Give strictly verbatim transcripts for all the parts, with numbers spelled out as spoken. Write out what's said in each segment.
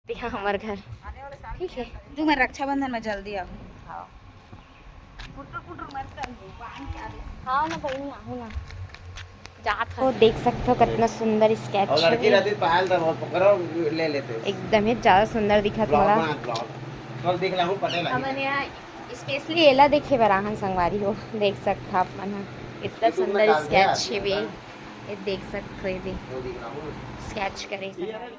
यहाँ हमार घर। ठीक है। तू मैं रक्षाबंधन में जल्दी आऊँ। हाँ। हाँ ना बहनी, आहू ना। जात तो देख सकते हो कितना सुंदर स्केच और लड़की है। रहती तो पायल था, वो पकड़ो, ले लेते। एकदम ही ज्यादा सुंदर दिखत ब्लॉग मला। बना, ब्लॉग। कल देख ला, वो पटेल आई। हमन यहाँ स्पेशली एला देखे बर आहन संगवारी हो, देख सकत हा आप मन ह, इतना सुंदर स्केच हेवे। ये देख सकत हो, ये देख। वो देख ला, वो। स्केच करे संगवारी।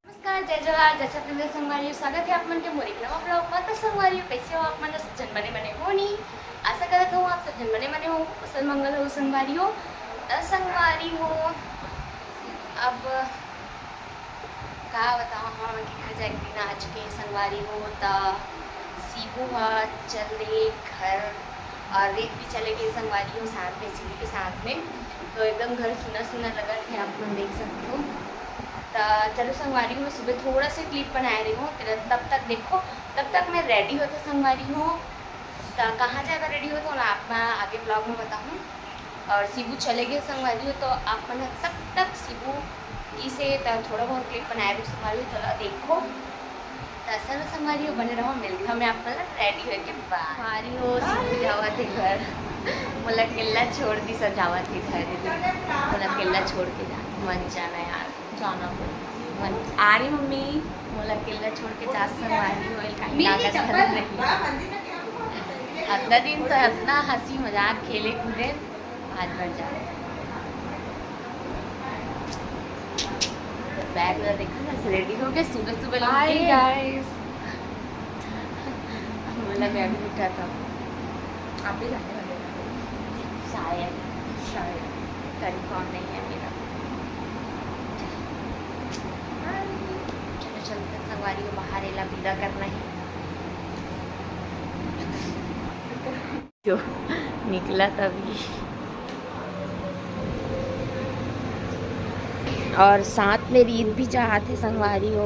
नमस्कार, जय जोहार, जय छत्तीसगढ़ संगवारी हो, स्वागत है आप मन के मोर एक नवा ब्लॉग में। तो संगवारी हो, कैसे हो आप मन? सब झन बने बने हो नी? आशा करत हूँ आप सब झन बने बने हो, कुशल मंगल हो संगवारी हो। तो संगवारी हो, अब का बताओ, हम के घर जाए के दिन आज के संगवारी हो, त शिबू ह चल दे घर और रीत भी चले गए संगवारी हो साथ में, शिबू के साथ में। तो एकदम घर सुना सुना लगत है, आप मन देख सकते हो। त चलो संगवारी हो, मैं सुबह थोड़ा सा क्लिप बनाए रही हूँ, तेरा तब तक देखो, तब तक मैं रेडी होते संगवारी हो। त कहाँ जाए बर रेडी होते हो ना, आप मैं आगे ब्लॉग में बताऊँ। और शिबू चले गए संगवारी हो, तो आप मन ह तब तक शिबू की से त थोड़ा बहुत क्लिप बनाए रही संगवारी हो, चलो देखो। त असल में संगवारी हो बने रहो, मिलता मैं आप मन रेडी होके। बाय। संगवारी हो, शिबू जावत है घर, मोला अकेला छोड़ दी, सब जावत है घर, मोला अकेला छोड़ के जा, मन जाना यार, जाना मन आ रही मम्मी, मोला अकेला छोड़ के जा संगवारी हो, कहीं लागत है नहीं। अतना दिन तो अतना हंसी मजाक खेले कूदे, आज भर जा। बैग वाला देखा ना, रेडी हो गए सुबह सुबह लोग हाय के। गाइस। बोला मैं भी उठा था। आप भी जाने वाले हो? शायद। शायद। कंफर्म नहीं है मेरा। चलो चलते हैं, संगवारी को बाहर एला विदा करना है। जो निकला तभी। और साथ में रीत भी चाहत है संगवारी हो,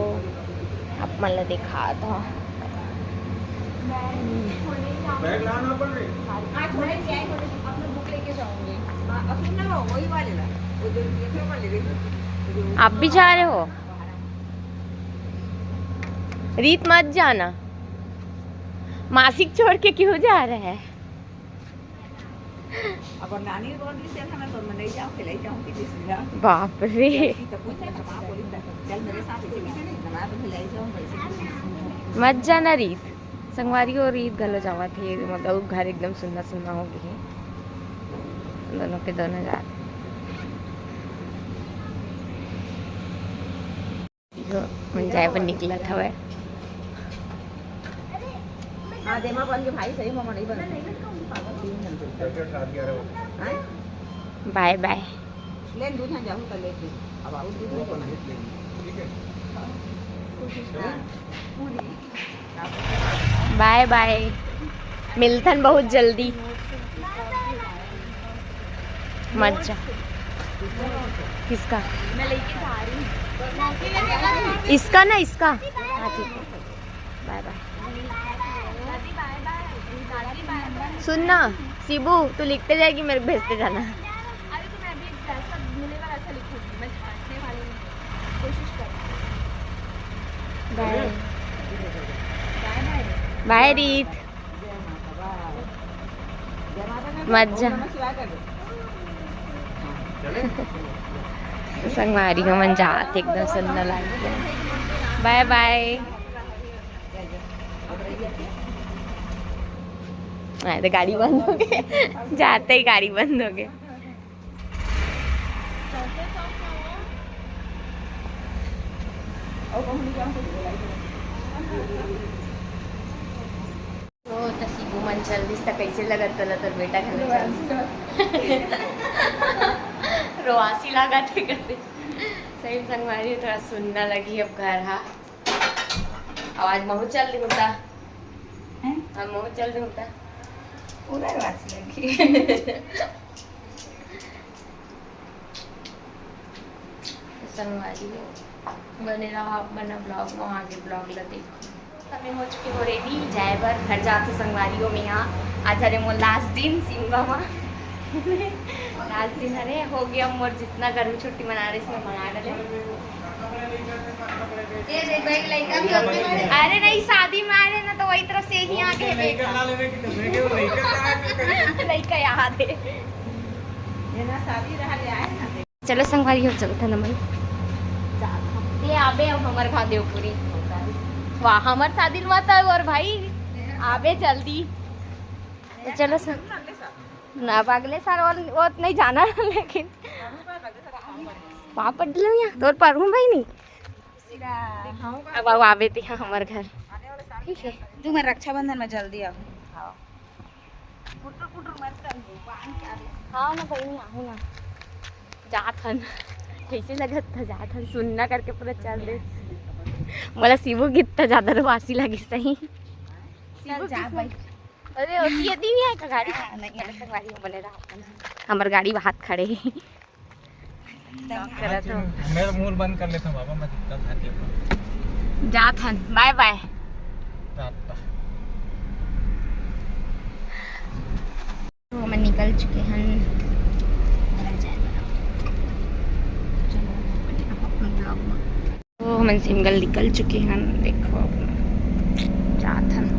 आप मन ला दिखात हो। बैग लाना पड़ रही। आप भी जा रहे हो? रीत मत जाना, मासिक छोड़ के क्यों जा रहा है? अगर नानी बोल दी से ना, तो मैं नहीं जाऊँ, खिलाई जाऊँ कि जिस दिन। बाप रे। तो पूछे ना, माँ बोली था, "चल मेरे साथ इसी में, ना तो खिलाई जाऊँ, वैसे।" मत जाना रीत। संगवारी और रीत घलो जावत हे, मतलब घर एकदम सुन्ना सुन्ना हो गए हे। दोनों के दोनों जात। जो मन जाए बर निकलत हवय। हाँ, देमा बन के भाई सही ममा नहीं बन। हाँ? बाय बाय। लेन दूध हम जाहू कर लेते। अब आऊ दूध नहीं लेना। बाय बाय, मिलथन बहुत जल्दी। मत जा। किसका? मैं लेके जा रही हूँ। इसका ना, इसका। हाँ, ठीक है। बाय बाय। सुन ना, शिबू, तू लिखते जाएगी, मेरे को भेजते जाना। अरे, तो मैं भी जैसा मिलेगा, वैसा लिखूंगी। मैं झांकने वाली नहीं हूँ। कोशिश करूंगी। बाय। बाय, बाय। बाय, रीत। मत जा। संगवारी हो मन जात, एकदम सुंदर लागत हे। बाय बाय। हाँ, तो गाड़ी बंद हो गई। जाते ही गाड़ी बंद हो गई। तो, तो शिबू मन चल दिस, त कैसे लगत तोला तोर बेटा घर चल दिस? रोआसी लागत हे कते। सही संगवारी, थोड़ा सुन्ना लगी अब घर हा। आवाज महू चल दिस होता। हैं? हाँ, महू चल दिस होता। पूरा रोआसी लगी। संगवारी हो, बने रहो आप मन ब्लॉग में, आगे ब्लॉग ला देखो। समय हो चुके हो रेडी जाए बर, घर जात हो संगवारी हो। मैं यहाँ आज हरे मोर लास्ट दिन सिमगा में। लास्ट दिन हरे हो गया मोर, जितना गर्मी छुट्टी मना रहे इसमें मना डले। अरे नहीं, शादी में आए रहे ना, तो वही तरफ से ही आके देखा। लइका याद है। चलो संगवारी हो, चलत हन हमन। ये आबे अब हमर घर देवपुरी। वाह, हमर शादी में तो और भाई आबे जल्दी। तो चलो सं-, ना, अब अगले साल और वो नहीं जाना लेकिन पापड़ दिलम यहाँ तोर पर हूँ भाई नहीं। अब आओ, आबे ते यहाँ हमर घर। ठीक है। तू मैं रक्षाबंधन में जल्दी आओ। हाँ ना बहिनी, आहू ना। जात हन। कैसे लगत था जात हन, सुन्ना करके पूरा चल दे। मोला शिवू गीत तो ज्यादा रवासी लगी सही। चल जा भाई। अरे, ओती यदि नहीं आए का गाड़ी? हाँ, नहीं आए। गाड़ी में बने रहा। हमर गाड़ी बाहर खड़े हे। करत हो। मेरा मुंह बंद कर लेता हूँ बाबा, मैं दिक्कत है तेरे को। जात हन, बाय बाय। टाटा। तो हमन निकल चुके हन घर जाए बर। चलो, बने रहो अपन vlog में। तो हमन सिंगल निकल चुके हन, देखो जात हन।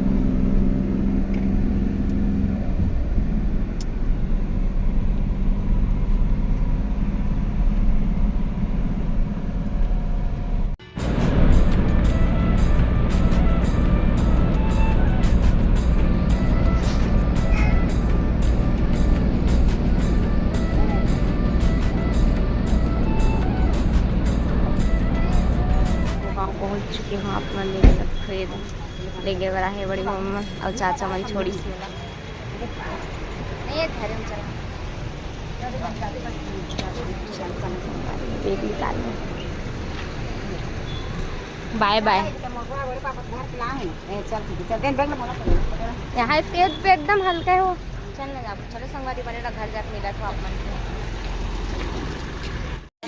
गाँव पहुँच चुके हो आप मन, देख सकते हो ये लेगे बर आहे बड़ी मम्मा और चाचा मन छोड़ी से। नहीं है धर्म चला। बेबी काल में। बाय बाय। यहाँ पे, पे एकदम हल्का है वो। चल ना जा, चलो संगवारी बने रहा, घर जाके मिला था आप मन से।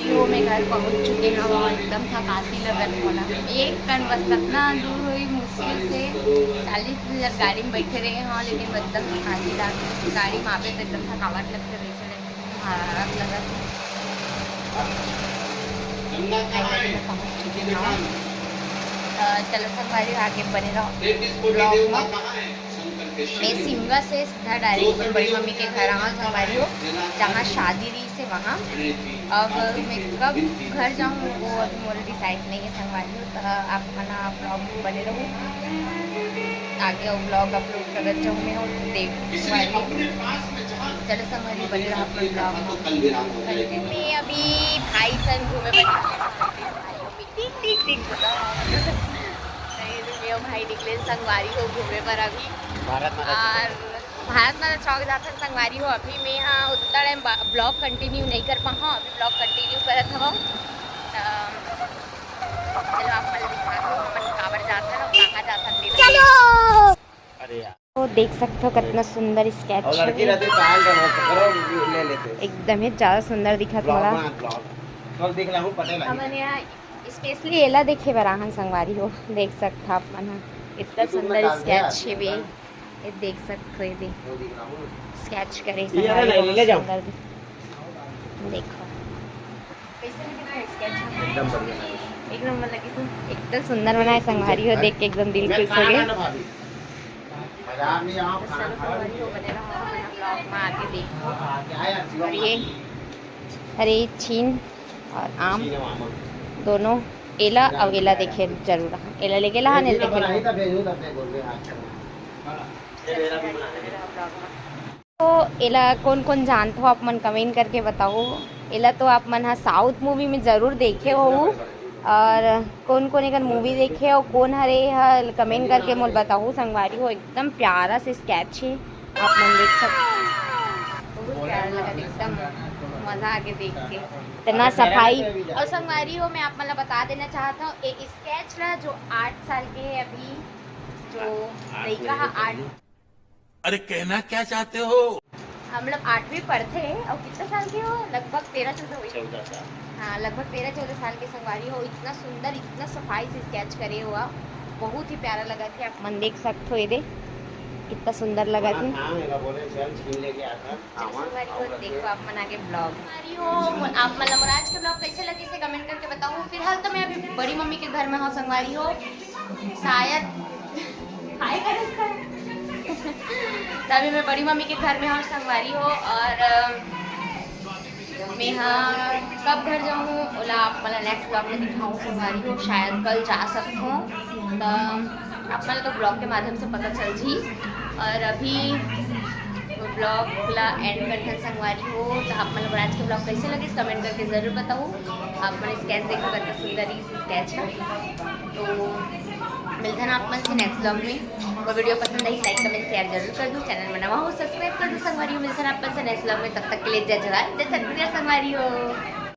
वो मैं घर पहुंच चुके हूँ, एकदम थकासी लगत मोला। एक कन बस अतना दूर हुई, मुश्किल से चालीस मिनट गाड़ी में बैठे रहे हूँ, लेकिन एकदम थकासी लग, गाड़ी में आवे तो एकदम थकावट लगते, वैसे लगते हरारत लगत। Finally मैं पहुंच चुके हूँ। अ, चलो संगवारी आगे बने रहो vlog में। मैं सिमगा से सीधा direct अपन बड़ी मम्मी के घर आवा संगवारी हो, जहाँ शादी रही से वहाँ। अब मैं कब घर जाऊँ वो अभी मोर decide नहीं है संगवारी हो, तो आप मन vlog में बने रहो। आगे vlog upload करत जाऊँ मैं, और देख संगवारी। चलो संगवारी बने रहो अपन vlog में। मैं अभी भाई संग घूमे बर टिंग, टिंग, टिंग। नहीं, तो मैं भाई निकले संगवारी हो घूमे बर अभी। भारत माता और भारत माता चौक जाथन संगवारी हो। अभी मैं हाँ उतना time vlog continue नहीं कर पाऊँ, अभी vlog continue करत हूँ। अम, चलो आप मन दिखा दो, अपन काबर जाथन और कहाँ जाथन, चलो। अरे यार। तो देख सकते हो कितना सुंदर sketch और लड़की है। रहती तो आज जब पकड़ो, ले लेते। एकदम ही ज्यादा सुंदर दिखत vlog मला। बना, vlog। कल देख रहा हूँ, पटेल आई हमन है। यहाँ specially एला देखे बर आहन संगवारी हो, देख सकत हो आप मन ह, इतना YouTube में सुंदर डाल दे sketch यार, हे बे। ये देख सकत हो, ये दे वो देख रहा हूँ। Sketch करे ये संगवारी हो, ले जाओ। सुंदर दे-, देखो। कैसे लगे ना sketch? एकदम बढ़िया लगे। एक नंबर लगे। इतना सुंदर बनाए संगवारी हो, देख के एकदम दिल खुश हो गया। अरे छीन और आम दोनों, एला और एला देखे जरूर, एला लेके ला, एला देखे ला। तो एला कोन कोन जानथो आप मन comment करके बताओ। एला तो आप मन ह South movie में जरूर देखे हो, और कोन कोन एकर movie देखे हो, कोन हरे ह comment करके मोल बताओ संगवारी हो। एकदम प्यारा से sketch है, आप मन देख सकते हो। बहुत प्यारा लगा, एकदम मजा आके देख के। इतना सफाई। और संगवारी हो, मैं आप मन ला बता देना चाहता हूँ, ये sketch ला जो आठ साल के है अभी, जो लइका है आठ, अरे कहना क्या चाहते हो? हम लोग आठवीं पढ़ते हैं और कितने साल के हो? लगभग तेरह चौदह हुई। चौदह साल। हाँ, लगभग तेरह चौदह साल के संगवारी हो। इतना सुंदर, इतना सफाई से sketch करे हो आप, बहुत ही प्यारा लगा थे। आप मन देख सकते हो, ये दे कितना सुंदर लगा थे। हाँ, मेरा बोले चल छीन लेके आता। संगवारी हो, देखो आप मन आगे vlog। संगवारी हो, आप मन ला मोर आज के आप कैसे लगिस हे कमेंट करके बताओ। फिलहाल तो मैं अभी बड़ी मम्मी के घर में हूँ संगवारी हो, शायद हाय कर। तो अभी मैं बड़ी मम्मी के घर में हूँ संगवारी हो, और अ, मैं हाँ कब घर जाऊँ ओला आप मन ला नेक्स्ट ब्लॉग में दिखाऊँ संगवारी हो। शायद कल जा सकूँ, तो आप मन ला तो ब्लॉग के माध्यम से पता चल जी। और अभी ब्लॉग ला एंड करथन संगवारी हो। तो आप मन ला आज के ब्लॉग कैसे लगिस कमेंट करके जरूर बताओ। आप मन स्केच देखो, कितना सुंदर ही स्केच है। तो मिलथन आप मन से नेक्स्ट ब्लॉग में। और वीडियो पसंद आई, लाइक कमेंट शेयर जरूर कर दो। चैनल में नवा हो सब्सक्राइब कर दो संगवारी हो। मिलथन आप मन से नेक्स्ट ब्लॉग में, तब तक के लिए जय जोहार, जय छत्तीसगढ़ संगवारी हो।